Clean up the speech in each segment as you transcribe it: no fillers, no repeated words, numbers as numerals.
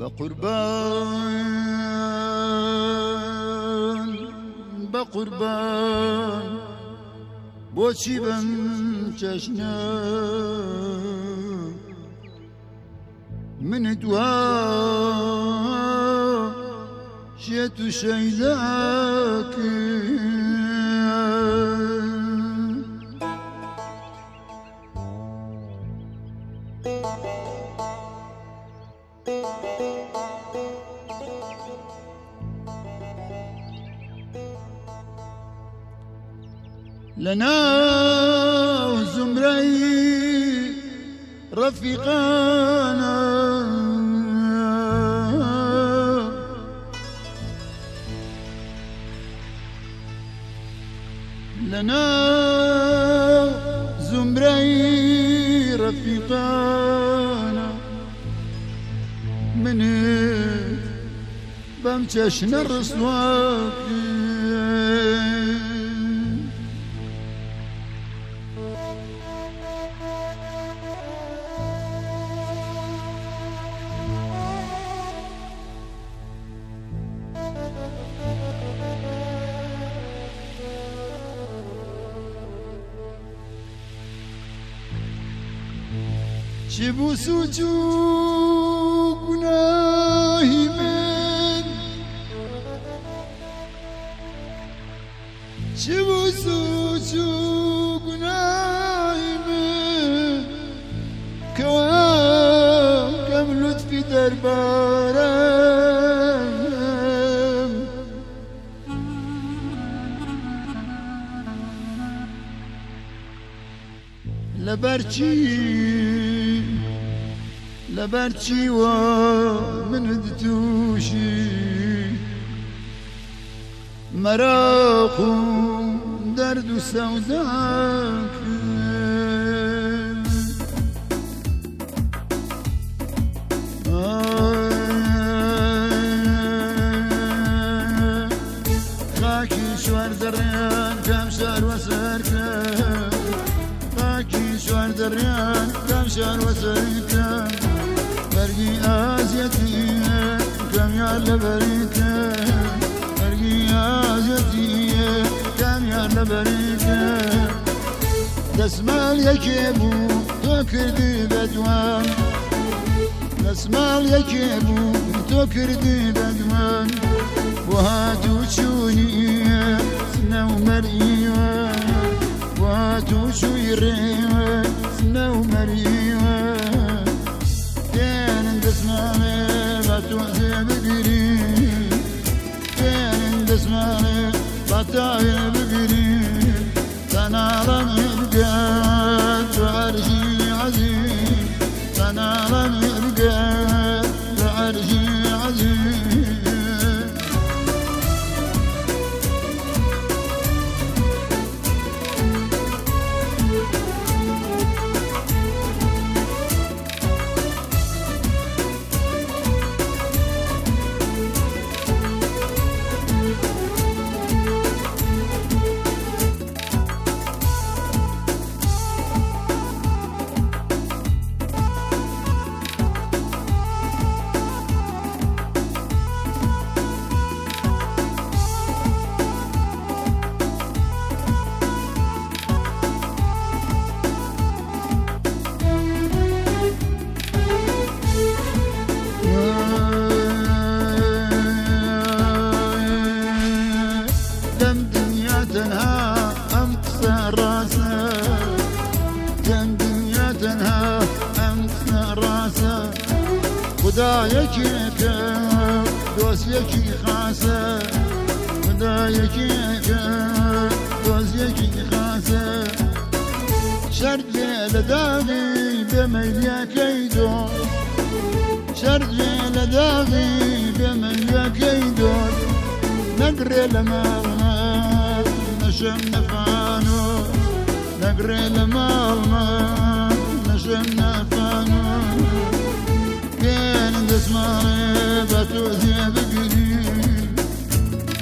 بە قوربان بە قوربان بۆچی بەم چەشنە من دوا شێت و شەیداکرد. لەناو زومرەی ڕەفیقانە لەناو زومرەی ڕەفیقانە منت بەم چەشنە ڕسوا کرد. چی بوو سوچ و گوناهی من چی بوو سوچ و گوناهی من کەوا کەم لوتفی دەربارم. لەبەرچی لەبەرچی وا منت تووشی مەراق و دەرد و سەودا کرد. خاکی چوار دەڕیان کام شار وەسەر کرد خاکی چوار دەڕیان کام شار وەسەر کرد بەرگی ئازیەتی کامیان لەبەری کرد بەرگی ئازیەتی کامیان لەبەری کرد دەسماڵ یەکێ بوو تۆ کردی بە دوان دەسماڵ یەکێ بوو تۆ کردی بە دوان بۆ هاتوو چوونی سنە و مەریوە بۆ هاتوو چووی ڕێوە سنە و مەریوە دێنن دەسماڵێ با تۆزێ بگری دێنن دەسماڵێ با تاوێ بگری تەناڵم بگات بە عەرشی عەزیم تەناڵم بگات بە عەرشی عەزیم. لەم دنیا تەنها ئەم قسە ڕاستە لەم دنیا تەنها ئەم قسە ڕاستە خدا یەکێکە دۆست یەکی خاسە خدا یەکێکە دۆست یەکی خاسە شەرت بێ لە داغی بێ مەیلیەکەی دۆست شەرت بێ لە داغی بێ مەیلیەکەی دۆست نەگرێ لە ماڵما نەشم نەفانۆ نەگرێ لە ماڵما نەشم نەفانۆ بێنن دەسماڵێ بە تۆزێ بگری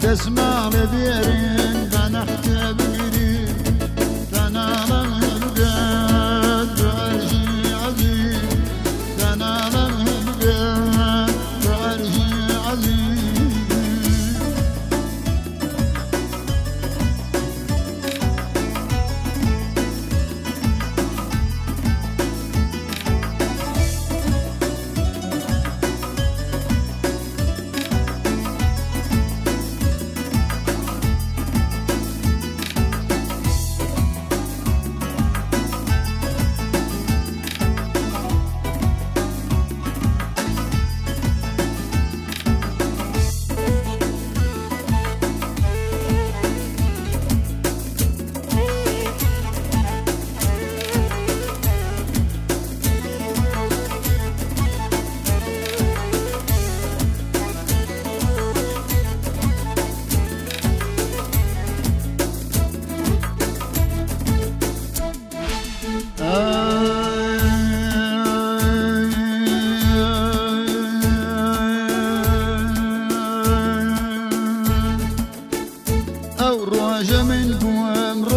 دەسماڵێ بێرن بە نەختێ بگری تەناڵم بگات بە عەرشی عەزیم تەناڵم بگات بە.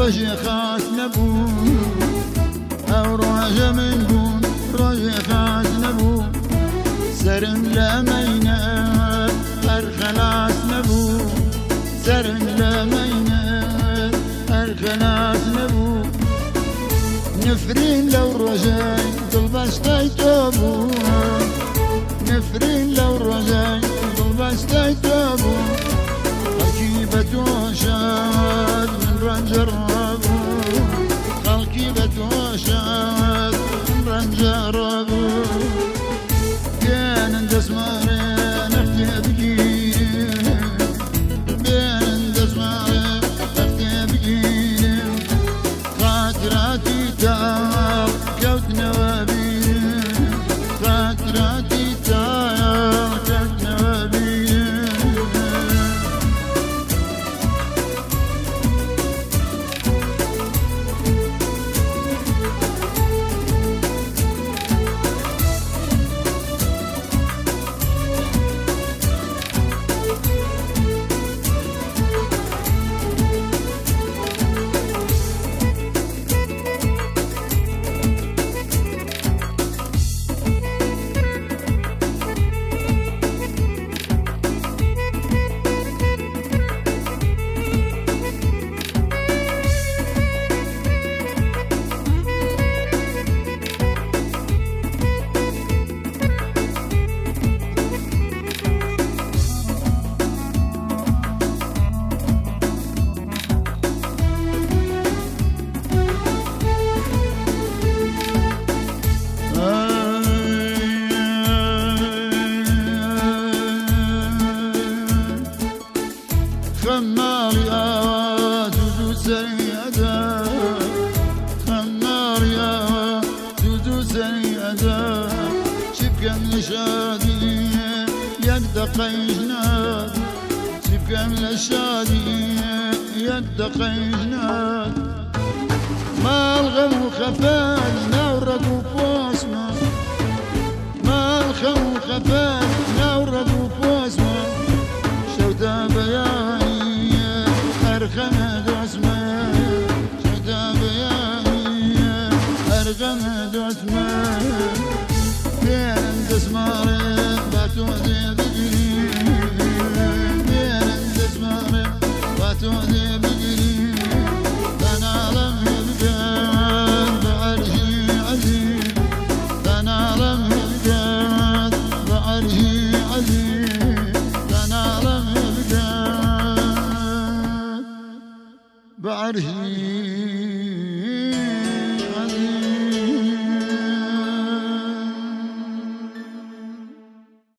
ڕۆژێ خاس نەبوو، ئەو ڕۆژە من بووم ڕۆژێ خاس نەبوو، سەرم لە مەینەت هەر خەلاس نەبوو، سەرم لە مەینەت هەر خەلاس نەبوو. نفرین لەو ڕۆژەی دڵبەستەی تۆ بوو، نفرین لەو ڕۆژەی دڵبەستەی تۆ بوو، خەڵکی بە تۆ شاد من ڕەنجەڕابوو، خەڵکی بە تۆ شاد من ڕەنجەڕابوو. بێنن دەسماڵێ نەختێ بگیرم، بێنن دەسماڵێ نەختێ بگیرم، خاتراتی تاڵ کەوتنەوە بیرم، خاتراتی تاڵ کەوتنەوە بیرم. خەماڵی ئاوا دوو دوو سەری ئەدا، خەماڵی ئاوا دوو دوو سەری ئەدا، چی بکەم لە شادی یەک دەقەیش ناد، چی بکەم لە شادی یەک دەقەیش ناد. ماڵ غەم و خەفەت ناو ڕەگ و پۆسمە، ماڵ خەم و خەفەت ناو ڕەگ و پۆسمە، شەوتا بەیانی هەر خەمە دۆسمە، شەوتا بەیانی هەر غەمە دۆسمە. بێنن دەسماڵێ با تۆزێ بگریم، بێنن دەسماڵێ با تۆزێ بگریم، تەناڵم بکات بە عەرشی عەزیم، تەناڵم بکات بە عەرشی عەزیم، تەناڵم بکات بە عەرشی